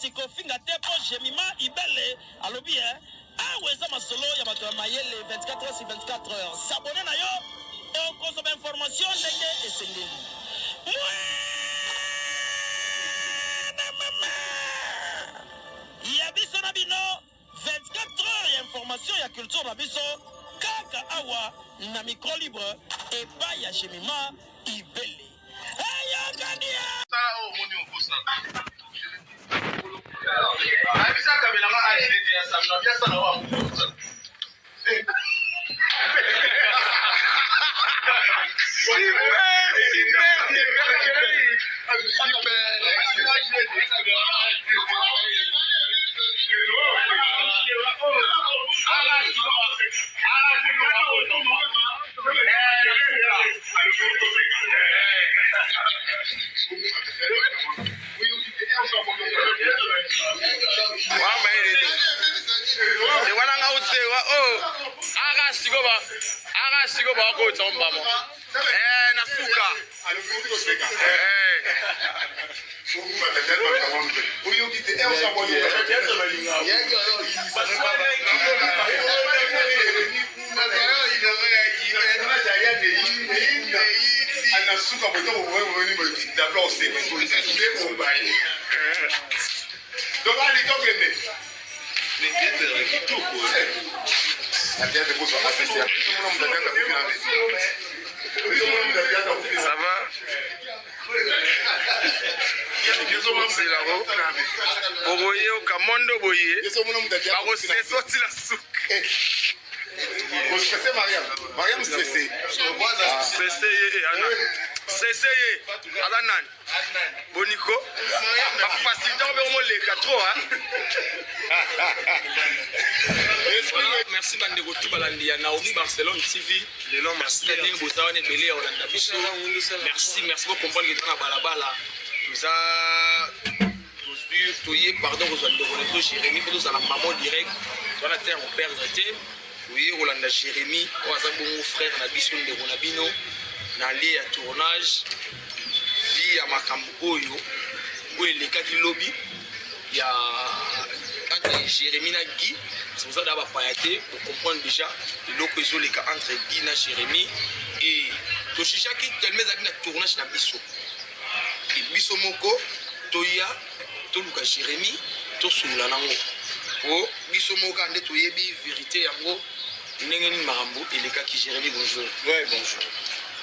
Kasi kofinga te po Jemima Ibele alobi eh awa eza masolo ya bato ya mayele 24 heures sur 24 heures. S'abonner na yo okozwa ba information ndenge esengeli. Mwana mama ya biso na bino 24 heures ya information ya culture na biso kaka awa na micro libre epai ya Jemima Ibele. Eyokani ye! Sala oyo omoni okosala. Ayebisa kabela nga age te ya sala, na sala oyo akosala. Super, super, super, super. Wana nga ute wa oh aka siko ba aka siko ba ko tsomba mo eh na suka eh. Ça va? Ozelako bokoyoka mondo boye bakosesa otila suka stresse ye eh, ana stresse ye aza nani boniko bafacilité yango mpe komoleka trop Merci bandeko tu balandi ya Naomi Barcelone TV. Lelo merci na ndenge boza wana ebele ya kolanda biso. Merci, merci bo comprendre que toza na balabala. Toza tozwi toye pardon kozwa ndeko na biso Jérémie mpo tozala mamo direct. Toza na terre koperdre te. Toye kolanda Jérémie oyo aza bongo frère na biso ndeko na bino na lieu ya tournage vie ya makambo oyo oyo elekaki lobi ya entre Jérémie na Guy. C'est pour ça da bapaya te bocomprendre déjà eloko ezoleka entre Guy na Jérémie et tojugeaki tellement ezalaki na tournage na biso e biso moko toya toluka Jérémie tosolola nango po biso moko kaka nde toyebi vérité yango ndenge nini makambo elekaki. Jérémie, bonjour. Ouais, bonjour.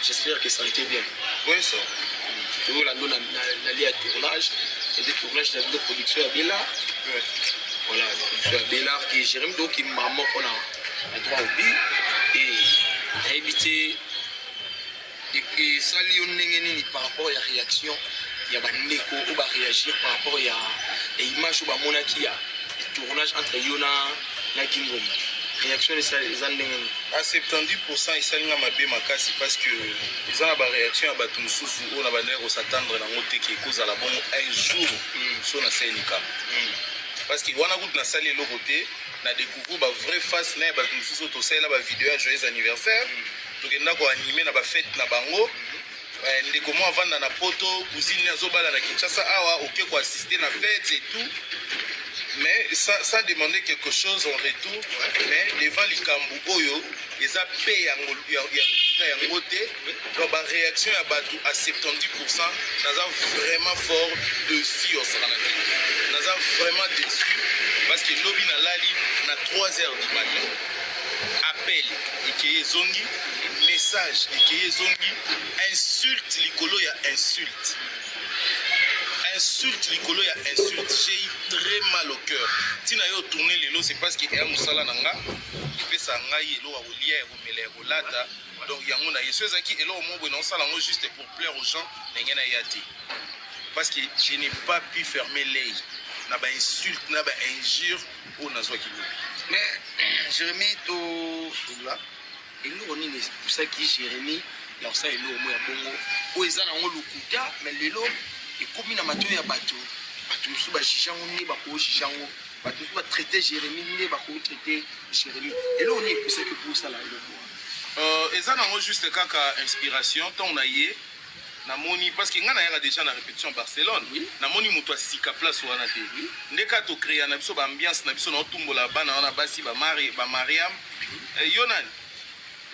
J'espère que santé bien. Oui, ça. Toyolanda na, na, na lia tournage ete tournage na bino production ya Bella. Ouais. Voilà, production ya Bella et Jérémie donc mama moko na na droit obi et nayebi te esali yo ndenge nini par rapport ya réaction ya bandeko oyo baréagir par rapport ya image oyo bamonaki ya tournage entre yo na na Guy Ngomba. Réaction eza ndenge nini? À 70% esali nga mabe makasi parce que eza na baréaction ya bato mosusu oyo na bandaki kosatendre nango te ke ekozala bongo un jour so nasali likambo, parce que wana kutu nasali eloko te, na découvrir bavrai face na ya bato mosusu oyo tosalela bavideo ya joyeux anniversaire, tokenda koanime na bafete na bango. Ndeko moko avanda na Poto, cousine ne azobala na Kinshasa awa, oke koassiste na fête et tout, mais sans demander quelque chose en retour. Mais devant likambo oyo eza pe yango ya lokuta yango te, donc baréaction ya bato à 70%, naza vraiment fort déçu. Osakana te, naza vraiment déçu parce que lobi nalali na 3 heures du matin, appel ekeye ezongi, message ekeye ezongi, insulte likolo ya insulte, insulte likolo ya insulte. J'ai eu très mal au cœur. Ntina yo tourne lelo, c'est parce que eya mosala na nga, epesa ngai eloko ya kolia, ya komela, ya kolata. Donc yango na ye so ezalaki eloko moko boye naosala yango juste pour plaire aux gens, ndenge na ya te, parce que je n'ai pas pu fermer l'œil na bainsulte na bainjure oyo nazwaki lobi. Mais Jérémie, tosolola eloko nini epusaki Jérémie ya kosala eloko moko ya bongo oyo eza nango lokuta, mais lelo ekomi na matoi ya bato. Bato mosusu bajuge yango nde bakojuge yango, bato mosusu batraite Jérémie nde bakotraite Jérémie. Eloko nini epusaki mpo osala eloko wana? Eza nango juste kaka inspiration. Ntango na ye Namoni parce que nga nayaka déjà na répétition à Barcelone. Oui. Namoni moto asika place wana te. Nde kaka tocréa na biso baambiance na biso, naotumbola bana wana basi bamari bamariam. Eh, yo nani?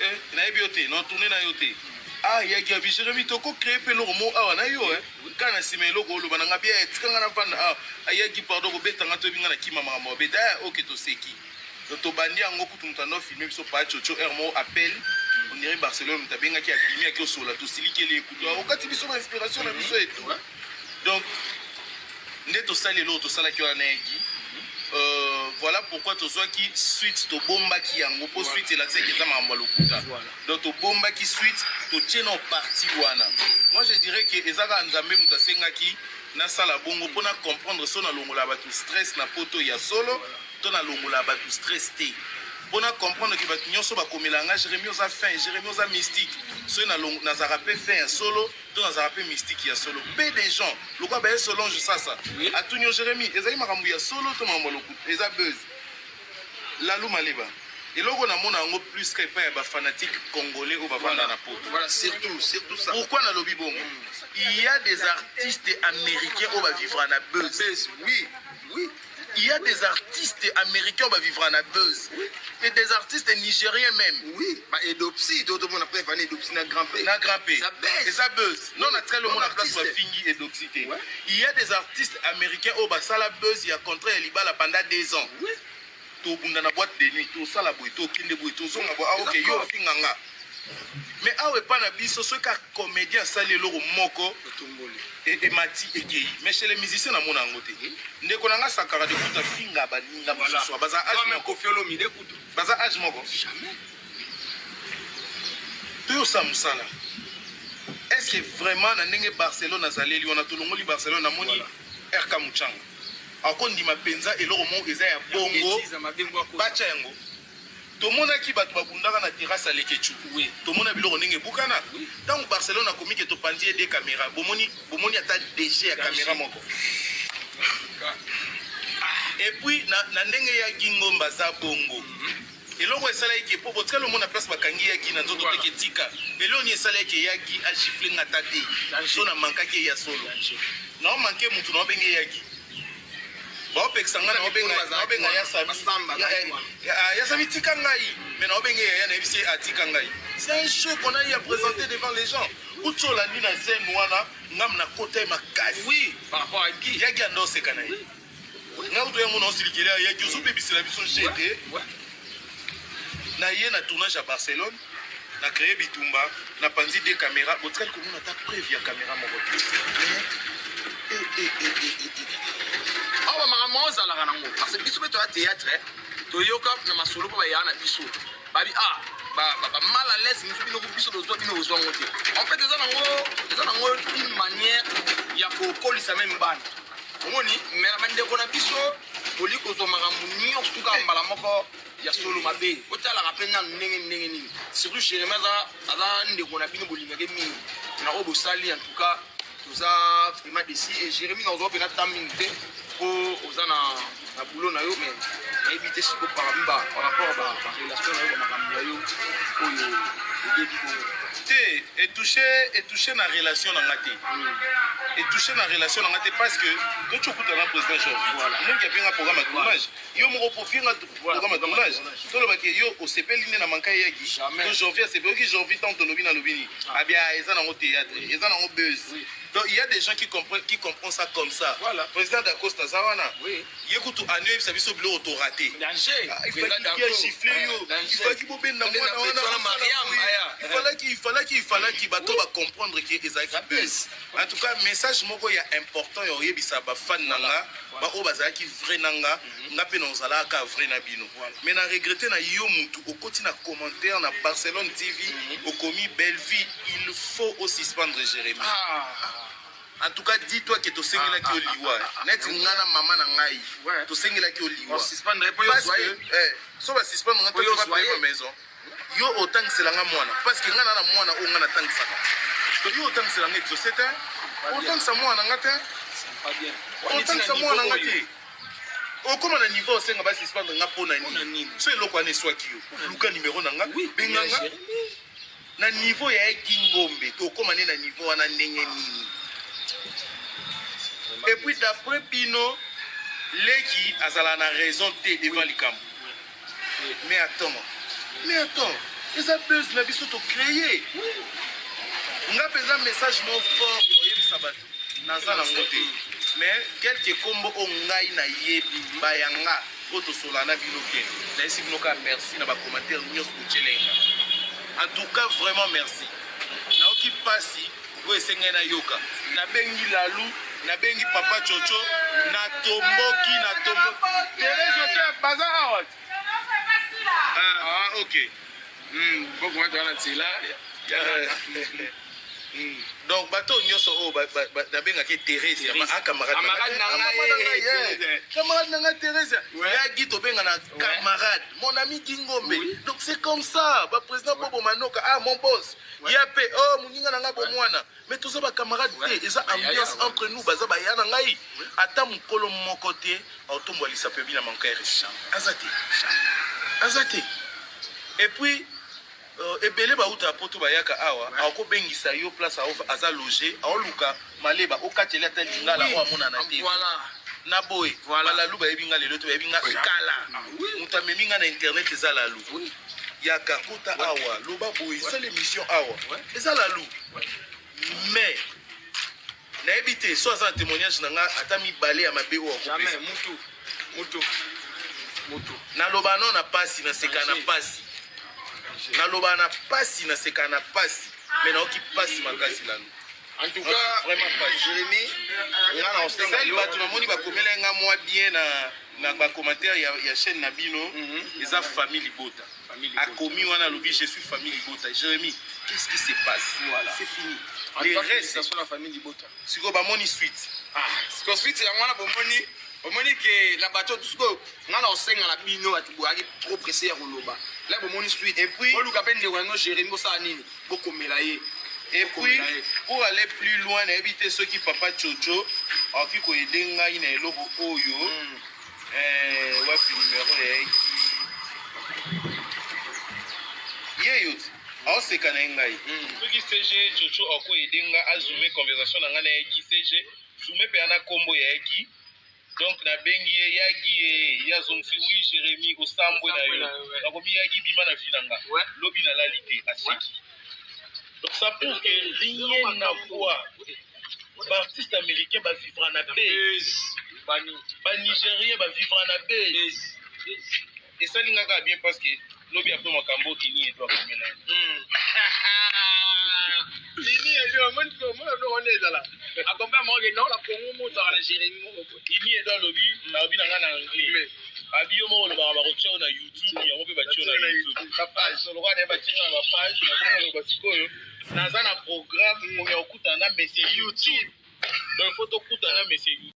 Eh, nayebi yo te, naotourne na yo te. Ah, yaki abi Jérémi, tokocrée mpe eloko mo awa na yo, eh. Kaka na nsima eloko oloba na nga bia, tika nga navanda awa. Ayaki, pardon, kobeta nga, toyebi nga na kima makambo abeta. Eh, ok, toseki. Donc tobandi yango kutu moto ando filme biso pa chocho air moko appel, on dirait Barcelone moto abengaki, abimi aki osola, tosilikeli ye kutu okati biso ba inspiration na biso et tout. Donc nde tosali eloko tosalaki wana na yaki. Voilà pourquoi tozwaki suite, tobombaki yango mpo suite elakisaki eza makambo ya lokuta. Donc tobombaki suite, totie na parti wana. Moi je dirais que eza kaka Nzambe moto asengaki nasala bongo mpona comprendre so nalongola bato stress na poto ya solo to nalongola bato stress te, mpona comprendre ke bato nyonso bakomela nga Jérémi oza fin, Jérémi oza mystique, soki nazalaka mpe fin ya solo to nazalaka mpe mystique ya solo. Mpe des gens lokola baye Solange Sasa atuni yo Jérémi, ezali makambo ya solo to makambo ya lokuta, eza buzz? Lalu Maleba, eloko namona yango plus ka epai ya bafanatique congolais oyo bavanda na poto. Voilà, surtout, surtout ça. Pourquoi nalobi bongo? Il y a des artistes américains oyo bavivra na buzz. Buzz, oui. Il y a des artistes américains oyo bavivra na buzz et des artistes nigériens même. Oui, bah Edopsi, tout le monde après Fanny Edopsi na grand P. Na grand P. Ça baisse. Eza buzz non? Na tikali omona place Artiste. bafingi Edoxi te. Il y a des artistes américains oyo basala buzz ya contrat ya libala pendant 2 ans. Tobunda na boîte de nuit, tosala boye, tokende boye, tozonga boye. Ah, ok, yo ofinga nga, mais awa epa na biso, soki a comédien asali eloko moko, Tomboli. Emati ekei. Mais chez les musiciens namona yango te. Ndeko na nga Sankara de kuta finga baninga mosusu baza age Toi-même, moko. Koffi Olomide kutu. Baza age moko. Jamais. Toyosala mosala. Est ce que vraiment na ndenge Barcelone azaleli wana, tolongoli Barcelone, namoni RK Muchanga akondima mpenza eloko moko eza ya bongo? Bêtise, mabengo ako. Batya yango. Tomonaki bato babundaka na terrasse ya Lekechu. Tomona biloko ndenge ebukana. Ntango Barcelone akomi ke topandi ye de caméra, bomoni, bomoni ata déchet ya caméra moko. Et puis na ndenge yaki ngomba aza bongo, eloko esalaki ke mpo botikali omona place bakangi yaki na nzoto te, ke tika eloko nini esalaki ke yaki agifle nga ata te. So na mankaki ye ya solo, naomanke mutu, naobenge yaki, baopekisa nga, naobenga ya Sami. Basamba, Ya Sami, tika ngai, mais naobenge yaya, nayebisi ye atika ngai. C'est un jeu qu'on a eu à présenter devant les gens. Uti olandi na scène wana, ngam na kota ye makasi. Oui, par rapport à Guy. Yaki anda oseka na ye, ngai kutu yango naosilikeli yaki ozobebisela biso jeu te. Na ye na tournage ya Barcelone, na créé bitumba, na panzi de caméra, botikali komona ata preuve ya caméra moko te. Eh, eh, eh, eh, eh, eh. Awa makambo ozalaka nango parce que biso mpe toya théâtre, toyoka na masolo mpo bayaka na biso babi ah ba mal à l'aise mosu bino biso tozwa bino bozwa yango te. En fait eza nango une manière ya kokolisa même bana. Omoni, mais na bandeko na biso boli kozwa makambo nyonso tuka mbala moko ya solo mabe. Otalaka mpe nanu ndenge nini. Surtout Jérémi aza ndeko na bino, bolingaki mingi na oyo bosali. En tout cas toza vraiment déçu. Et Jérémi, nazwa mpena ta mingi te mpo oza na boulot na yo, mais nayebi te siko par rapport barelation na yo, bamakambo na yo oyo ebebi bongo. Te, etouche na relation na nga te, etouche na relation na nga te, parce que toti okutana na président George, omongi abenga programme ya tournage, yo moko pofinga programme ya tournage, tolobaki yo osepeli nde na manka eyaki Jamais. To Jorvi asepeli, oki Jorvi ntango tolobi nalobi nini, abia eza nango théâtre, eza nango buzz. Donc il y a des gens qui comprennent ça comme ça. Président Dacosta aza wana. Ye kutu ani oyebisa biso biloko toraté. Danger. Ah, il fallait gifle yo, il fallait bobenda mwana wana. Mariam, aya. Il fallaki bato bacomprendre ke ezalaki buzz. En tout cas, message moko ya important ya oyebisa bafan na nga, baoyo bazalaki vrai na nga, nga mpe na ozalaka vrai na bino. Mais na regrette na yo mutu okoti na commentaire na Barcelone TV, okomi Bellevie, il faut osuspendre Jérémie. Ah. En tout cas, dis-toi ke tosengelaki yo liwa neti nga na mama na ngai. Tosengelaki yo liwa. Osuspendre mpo yo parce zwa ye. que so basuspendre nga, Oyo ozwa ye. toa maison, yo otangiselanga mwana, parce que nga na mwana oyo nga natangisaka. To yo otangiselanga exaucé te, otangisa mwana nga te. C'est pas bien. Otangisa mwana nga te, okóma na niveau osenga basuspendre nga mpo na Mpo na nini? nini? So eloko wana eswaki yo, luka nimero na nga, benga nga. Jérémie. Na niveau ya Egi Ngombe, tokóma nde na niveau wana ndenge nini? Et puis, d'après bino, leki azala na raison te devant likambo. Mais attends, mais attends, eza buzz na biso tocréer. Nga mpenza, message mo fort ya oyebisa bato, naza nango te, mais quelque kombo oyo ngai nayebi, bayanga oyo tosola na bino bien, nayesi bino kaka merci na bacommentaire nyonso botyelenga. En tout cas, vraiment merci. Nayoki mpasi oyo esengai nayoka. Nabengi Lalu, nabengi Papa Chocho, natomboki, natomboki. Therese Ote baza awa. Ah, ok. Bokoma toza na nzela. Donc bato nyonso oyo nabengaki Therese, acamarade. Camarade na ngai, eh, Camarade na ngai Therese. Ouais. Yaki tobenga na camarade, mon ami Gingombe. Donc c'est comme ça, baprésident Bobo Manoka, ah, mon boss. Ya mpe, oh, moninga na ngai bomwana, mais toza bacamarade te, eza ambiance entre nous. Baza baya na ngai, ata mokolo moko te aotombolisa pebi na manquer, aza te, aza te. Et puis ebele bauta poto, bayaka awa, akobengisa yo place aza loge, aoluka maleba okateli ata lingala oyo amonana te. Na boye balalu bayebi nga lelo te, bayebi nga kala. Moto amemi nga na internet eza Lalu. Yaka kota awa, loba boye, esala émission awa, eza Lalu. Mais nayebi te so aza na témoignage na nga ata mibale ya mabe oyo Jamais. akopesa. Mutu mutu mutu. Naloba no na pasi, naseka na pasi, naloba na pasi, naseka na pasi, mais naoki pasi makasi, Lalu. En tout cas, vraiment pas. Jérémy, nga na osenga Sali yo. bato namoni bakomela nga mwa bien na bacommentaire ya chaîne na bino. Eza Famille Libota. Famille Libota. Akomi wana, alobi: "Je suis Famille Libota. Jérémy, qu'est-ce qui se passe?" Voilà. C'est fini. En Les tout cas, restes. félicitations na Famille Libota. Sikoyo bamoni suite. Ah, sikoyo suite yango wana, bomoni ke na bato sikoyo, nga na osenga na bino, bato boyaki trop pressé ya koloba la, bomoni suite. Et puis- Boluka mpe ndeko na bino Jérémy, bosala nini, bokomela ye. Et puis, pour aller plus loin, nayebi te soki Papa Chocho akoki koaider ngai na eloko oyo. Wapi numero yayaki ye yo ti aoseka na ye ngai? Soki CG Chocho akoaider nga, azoome conversation na ngai na yaki CG zoome mpe ana nkombo ya yaki. Donc nabengi ye, yaki ye, ye azongisi: "Oui Jérémi, osambwe na yo." Nakomi: "Yaki, bima na vie na nga." Lobi nalali te, aseki. Donc ça prouve que rien à voir. Baartiste américain bavivra na base, banigérien bavivra na base. Esali nga kaka bien, parce que lobi apres makambo ini edo akomela. Ini edo omoni omona biloko wana ezala akompa moko ke naola Kongo moto akala Jérémi moko boye. Ini edo alobi na nga na anglais, abi: "Yo moko olobaka bakotia yo na YouTube." Yango mpe batie yo na YouTube, bapage lokola naye batie nga na bapage. Nakoma loba sikoyo naza na programme ya kokutana na monsieur YouTube. Donc il faut tokutana na monsieur YouTube.